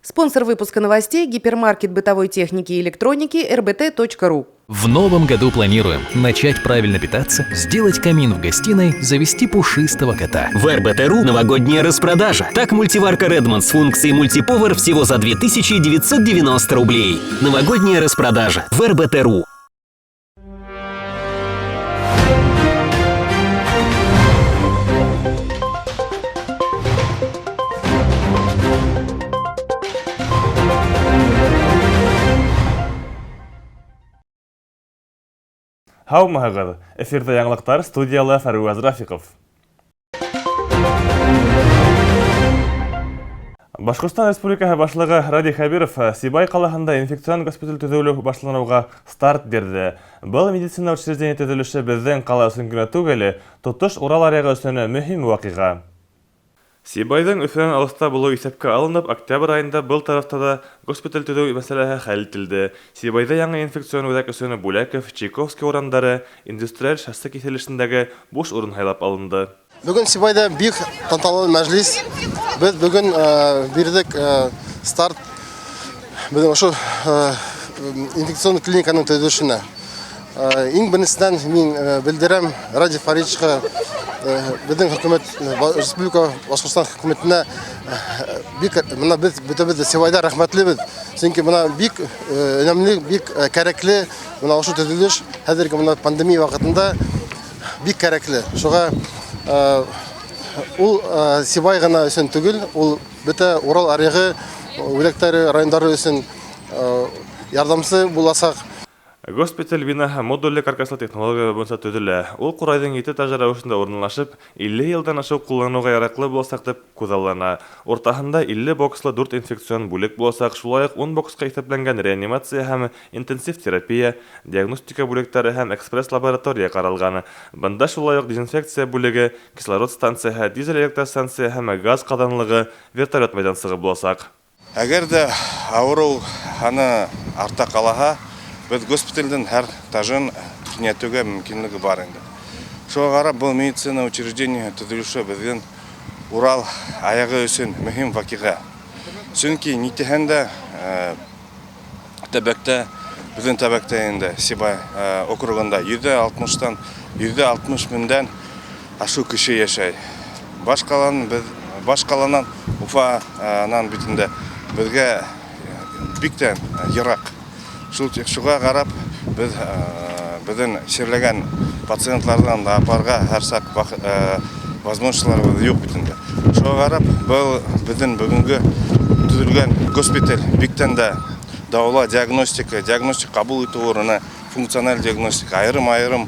Спонсор выпуска новостей – гипермаркет бытовой техники и электроники rbt.ru. В новом году планируем начать правильно питаться, сделать камин в гостиной, завести пушистого кота. В РБТ.ру новогодняя распродажа. Так, мультиварка Redmond с функцией мультиповар всего за 2990 рублей. Новогодняя распродажа в РБТ.ру. Һаумыһығыҙ! Эфирҙа яңылыҡтар, студияла Фәрүәз Рафиҡов. Башҡортостан Республикаһы Башлығы Радий Хәбиров Сибай ҡалаһында инфекцион госпиталь төҙөлөү башланыуға старт бирҙе. Был медицина учреждение төҙөлөшө беҙҙең ҡала өсөн генә түгел, тотош Урал аръяғы өсөн мөһим ваҡиға. Сибайҙың Өфөнән алыҫта булыуы иҫәпкә алынып, октябрь айында был тарафта да госпиталь төҙөү мәсьәләһе хәл ителде. Сибайҙа яңы инфекцион үҙәк өсөн Бүләков, Чайковский урамдары, Индустриаль шоссе киҫелешендәге буш урын һайлап алынды. Бөгөн Сибайҙа бик тантаналы мәжлис. Беҙ бөгөн бирҙек старт беҙҙең ошо инфекцион клиниканың төҙөлөшөнә. Иң беренсенән мин белдерәм Радий Фаридовичҡа, беҙҙең хөкүмәт, Республика Башҡортостан хөкүмәтенә бик, бына беҙ бөтәбеҙ дә Сибайҙа рәхмәтлебеҙ. Сөнки бына бик өнәмле, бик кәрәкле бына ошо төҙөлөш хәҙерге бына пандемия ваҡытында бик кәрәкле. Шуға ул Сибай ғына өсөн түгел, ул бөтә Урал аръяғы үҙәктәре, райондары өсөн ярҙамсы буласаҡ. Госпиталь бинаһы модулле каркаслы технология буйынса төҙөлә. Ул ҡурайҙың ете этажы рәүешендә урынлашып, 50 йылдан ашыу ҡулланыуға яраҡлы буласаҡ тип күҙаллана. Уртаһында 50 бокслы 4 инфекцион бүлек буласаҡ, шулай уҡ 10 боксҡа иҫәпләнгән реанимация һәм интенсив терапия, диагностика бүлектәре һәм экспресс-лаборатория ҡаралған. Бында шулай уҡ дезинфекция бүлеге, кислород станцияһы, дизель электростанция һәм газ ҡаҙанлығы, вертолет майҙансығы буласаҡ. Әгәр ҙә ауырыу һаны арта ҡалаһа, беҙ госпиталдең һәр этажын киңәйтеүгә мөмкинлеге бар инде. Шуға ҡарап, был медицина учреждениеһы төҙөлөшө беҙҙең Урал аяғы өсөн мөһим ваҡиға. Сөнки ни тиһәң дә, төбәктә, беҙҙең төбәктә инде Сибай округында йөҙҙә алтмыш меңдән ашыу кеше йәшәй. Баш ҡаланан беҙ, баш ҡаланан Уфанан бит инде беҙгә бик тә йыраҡ. Шул шуға ҡарап, беҙ беҙҙең сирләгән пациентларҙан да апарға һәр саҡ возможностьларыбыҙ юҡ бит инде. Шуға ҡарап, был беҙҙең бөгөнгө төҙөлгән госпиталь биктән дә дауала, диагностика, диагностик ҡабул итеү урыны, функциональ диагностика айырым-айырым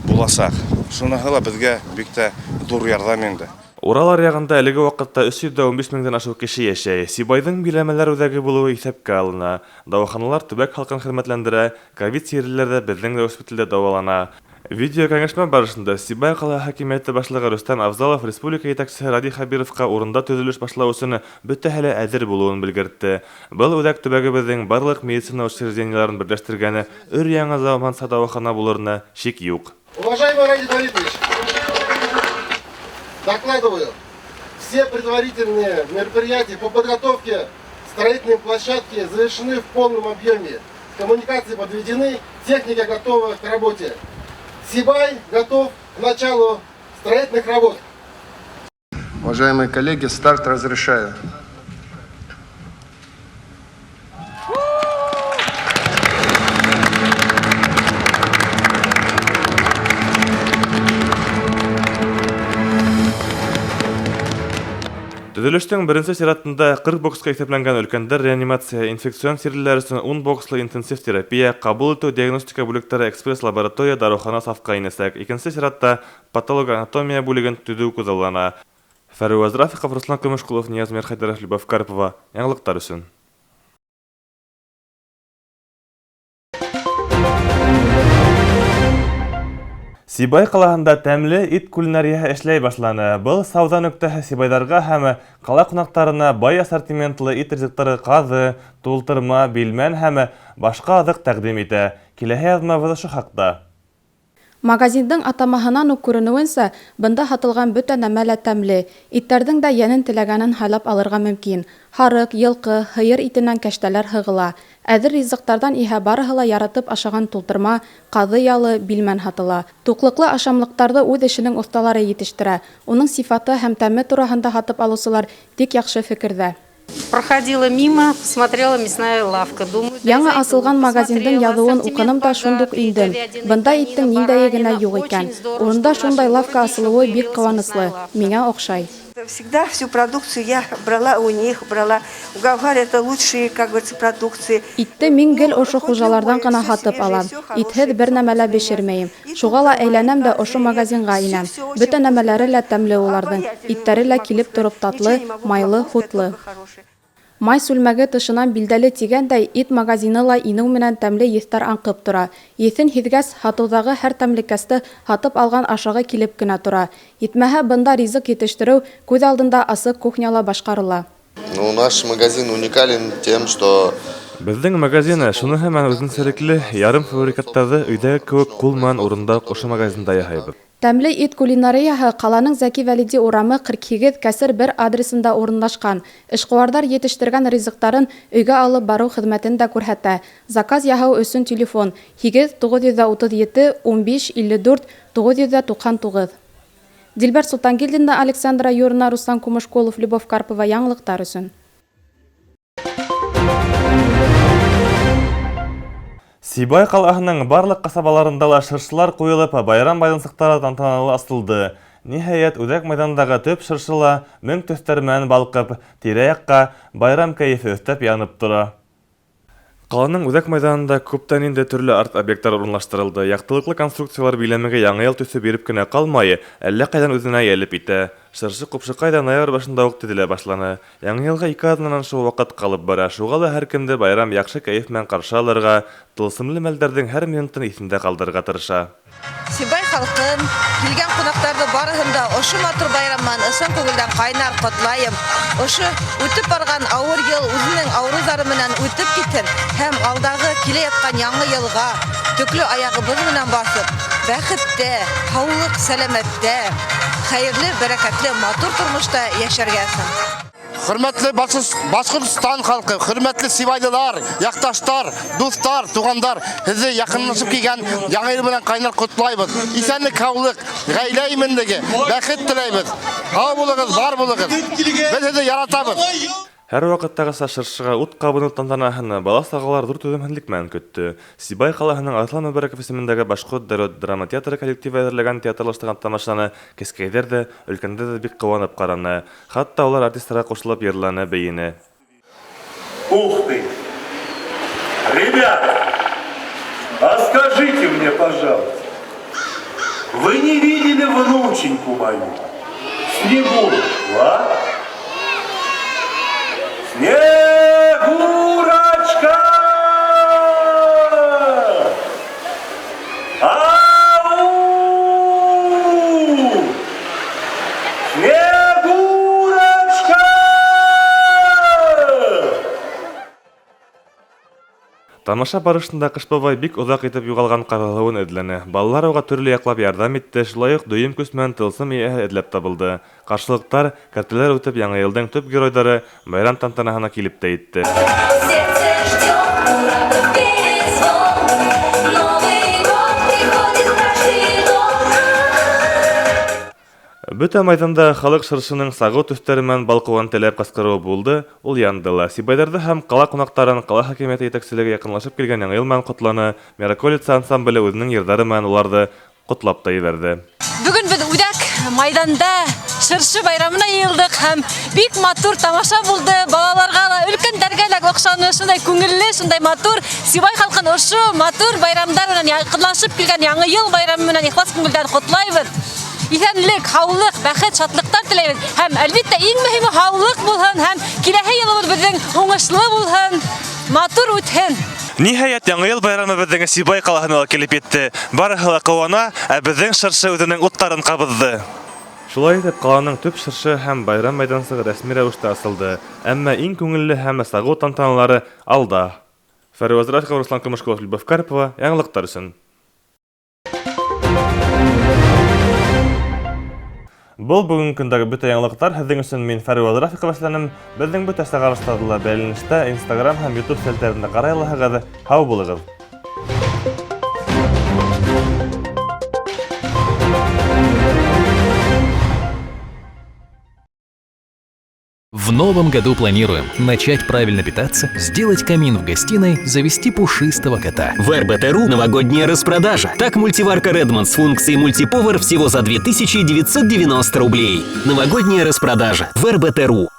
буласаҡ. Шуныһы ла беҙгә бик тә ҙур ярҙам инде. Урал аръяғында әлеге ваҡытта 315 меңдән ашыу кеше йәшәй. Сибайҙың биләмәләр үҙәге булыуы иҫәпкә алына. Дауаханалар төбәк халҡын хеҙмәтләндерә, ковид сирлеләр ҙә беҙҙең госпиталдә дауалана. Видео кәңәшмә барышында Сибай ҡала хакимиәте башлығы Рөстәм Афзалов республика етәксеһе Радий Хәбировҡа урында төҙөлөш башлау өсөн бөтәһе лә әҙер булыуын белгертте. Был үҙәк төбәгебеҙҙең барлыҡ медицина учреждениеларын берләштергән өр-яңы заманса дауахана булырына шик юҡ. Уважаемый Радий Фаридович, докладываю, все предварительные мероприятия по подготовке строительной площадки завершены в полном объеме. Коммуникации подведены, техника готова к работе. Сибай готов к началу строительных работ. Уважаемые коллеги, старт разрешаю. Төҙөлөштөң беренсе сиратында 40 боксҡа иҫәпләнгән өлкәндәр реанимация, инфекцион сирлеләр өсөн 10 бокслы интенсив терапия, ҡабул итеү, диагностика бүлектәре, экспресс-лаборатория, дарыухана сафҡа инәсәк. Икенсе сиратта патологоанатомия бүлеген төҙөү күҙаллана. Фәруаз Рафиҡов, Руслан Көмөшҡолов, Нияз Мирхәйҙәров, Любовь Карпова. Яңылыҡтар өсөн. Сибай ҡалаһында тәмле ит кулинарияһы эшләй башланы. Был сауҙа нөктәһе сибайҙарға һәм ҡала ҡунаҡтарына бай ассортиментлы ит ризыҡтары, ҡаҙы, тултырма, билмән һәм башҡа аҙыҡ тәҡдим итә. Киләһе яҙмабыҙ ошо хаҡта. Магазиндың атамаһынан уҡ күренеүенсә, бында һатылған бөтә нәмә лә тәмле. Иттәрҙең дә йәнен теләгәнен һайлап алырға мөмкин. Һарыҡ, йылҡы, һыйыр итенән кәштәләр һығыла. Әҙер ризыҡтарҙан иһә барыһы ла яратып ашаған тултырма, ҡаҙы ялы, билмән һатыла. Туҡлыҡлы ашамлыҡтарҙы үҙ эшенең оҫталары етештерә. Уның сифаты һәм тәме тураһында һатып алыусылар тик яҡшы фекерҙә. Проходила мимо, посмотрела, мясная лавка. Думаю, Яңы асылған магазиндың яҙыуын уҡыным да шундуҡ индем. Бында иттең ниндәйе генә юҡ икән. Урында шундай лавка асылыуы бик ҡыуаныслы. Миңә оҡшай. Всегда всю продукцию я брала у них, брала. У Гавхар это лучшие, как говорится, продукции. Итте мин гел ошо хужаларҙан ғына һатып алам. Итһеҙ бер нәмә лә бешермәйем. Шуға ла әйләнәм дә ошо магазинға инәм. Бөтә нәмәләре лә тәмле уларҙың. Иттәре лә килеп тороп татлы, майлы, һутлы. Май сүлмәге тышынан билдәле тигәндәй, ит магазины ла инеү менән тәмле еҫтәр аңҡып тора. Еҫен һиҙгәс, һатыуҙағы һәр тәмлекәсте һатып алған ашағы килеп кенә тора. Етмәһә, бында ризыҡ етештереү күҙ алдында асыҡ кухняла башҡарыла. Ну, наш магазин уникален тем, что Беҙҙең магазин шуныһы менән үҙенсәлекле, ярым фабрикаттарҙы өйҙәге кеүек ҡул менән урында уҡ ошо магазинда яһайбыҙ. Тәмле ит кулинарияһы ҡаланың Зәки Вәлиди урамы 48 кәсер 1 адресында урынлашҡан. Эшҡыуарҙар етештергән ризыҡтарын өйгә алып барыу хеҙмәтен дә күрһәтә. Заказ яһау өсөн телефон 8 937 15 54 999. Дилбәр Султангилдина, Александра Юрина, Руслан Кумышкулов, Любовь Карпова яңылыҡтар өсөн. Сибай ҡалаһының барлыҡ ҡасабаларында ла шыршылар ҡуйылып, байрам майҙансыҡтары тантаналы асылды. Ниһайәт, үҙәк майҙандағы төп шыршы ла мең төҫтәр менән балҡып, тирә-яҡҡа байрам кәйефе өҫтәп янып тора. Ҡаланың үҙәк майҙанында күптән инде төрлө арт-объекттар урынлаштырылды. Яҡтылыҡлы конструкциялар биләмәгә яңы йыл төҫө биреп кенә ҡалмай, әллә ҡайҙан үҙенә йәлеп итә. Шыршы ҡупшыҡай ҙа ноябрь башында уҡ теҙелә башланы. Яңы йылға 2 аҙнанан шул ваҡыт ҡалып бара. Шуға ла һәр кемде байрам яҡшы кәйеф менән ҡаршы алырға, тылсымлы мәлдәрҙең һәр минутын иҫендә ҡалдырырға тырыша. Сибай халҡын, килгән ҡунаҡтарҙы барыһын да ошо матур байраман ысын күңелдән ҡайнар ҡотлайым. Ошо үтеп барған ауыр йыл үҙенең ауырыуҙары менән үтеп китһен һәм алдағы килә ятҡан яңы йылға төклө аяғыбыҙ менән баҫып, бәхеттә, һаулыҡ, сәләмәттә, хәйерле, бәрәкәтле, матур тормошта йәшәргә язһын. Хөрмәтле Башҡортостан халҡы, хөрмәтле сибайлылар, яҡташтар, дуҫтар, туғандар, һеҙҙе яҡынлашып килгән яңы йыл менән ҡайнар ҡотлайбыҙ. Иҫәнлек, һаулыҡ, ғаилә именлеге, бәхет теләйбеҙ. Һау булығыҙ, бар булығыҙ. Беҙ һеҙҙе яратабыҙ. Һәр ваҡыттағыса шыршыға ут ҡабыныу тантанаһын бала-сағалар ҙур түҙемһеҙлек менән көттө. Сибай ҡалаһының Арыҫлан Мөбәрәков исемендәге Башҡорт дәүләт драма театры коллективы әҙерләгән театрлаштырған тамашаны кескәйҙәр ҙә, өлкәндәр ҙә бик ҡыуанып ҡараны. Хатта улар артистарға ҡушылып йырланы, бейене. Ух ты! Ребята, а скажите мне, пожалуйста, вы не видели внученьку мою, Снегурочку, а? Снегурочка! Ау! Снегурочка! Тамаша барышында Ҡыш бабай бик оҙаҡ итеп юғалған ҡарһалыуын эҙләне. Балалар уға төрлө яҡлап ярҙам итте, шулай уҡ дөйөм көс менән тылсым эйәһе эҙләп табылды. Ҡаршылыҡтар, кәртәләр үтеп, яңы йылдың төп геройҙары байрам тантанаһына килеп тә етте. Бөтә майҙанда халыҡ шыршының сағыу төҫтәре менән балҡыуын теләп ҡысҡырыуы булды, ул янды ла. Сибайҙарҙы һәм ҡала ҡунаҡтарын ҡала хакимиәте етәкселеге яҡынлашып килгән яңы йыл менән ҡотланы. Мираколица ансамбле үҙенең йырҙары менән уларҙы ҡотлап та ебәрҙе. Бөгөн беҙ үҙәк майҙанда шыршы байрамына йыйылдыҡ һәм бик матур тамаша булды. Балаларға ла, өлкәндәргә лә оҡшаны. Шундай күңелле, шундай матур. Сибай халҡын ошо матур байрамдар менән яҡынлашып килгән яңы йыл байрамы менән ихлас күңелдән ҡотлайбыҙ. Иҫәнлек, һаулыҡ, бәхет, шатлыҡтар теләйбеҙ. Һәм әлбиттә иң мөһиме һаулыҡ булһын һәм киләһе йылыбыҙ беҙҙең уңышлы булһын, матур үтһен. Ниһайәт, яңы йыл байрамы беҙҙең Сибай ҡалаһына ла килеп етте. Барыһы ла ҡыуана, ә беҙҙең шыршы үҙенең уттарын ҡабыҙҙы. Шулай итеп, ҡаланың төп шыршы һәм байрам майҙансығы рәсми рәүештә асылды. Әммә иң күңелле һәм сағыу тантаналары алда. Фәруаз Рафиқов, Руслан Кумышкулов, Любовь Карпова, яңылыҡтар өсөн. Был бөгөнгө көндәге бөтә яңылыҡтар. Һеҙҙең өсөн мин Фәруаз Рафиҡов эшләнем. Беҙҙең бөтә сығарылыштарҙы ла бәйләнештә Instagram һәм YouTube селтәрендә ҡарай алаһығыҙ. Һау булығыҙ! В новом году планируем начать правильно питаться, сделать камин в гостиной, завести пушистого кота. В РБТ.ру новогодняя распродажа. Так, мультиварка Redmond с функцией мультиповар всего за 2990 рублей. Новогодняя распродажа в РБТ.ру.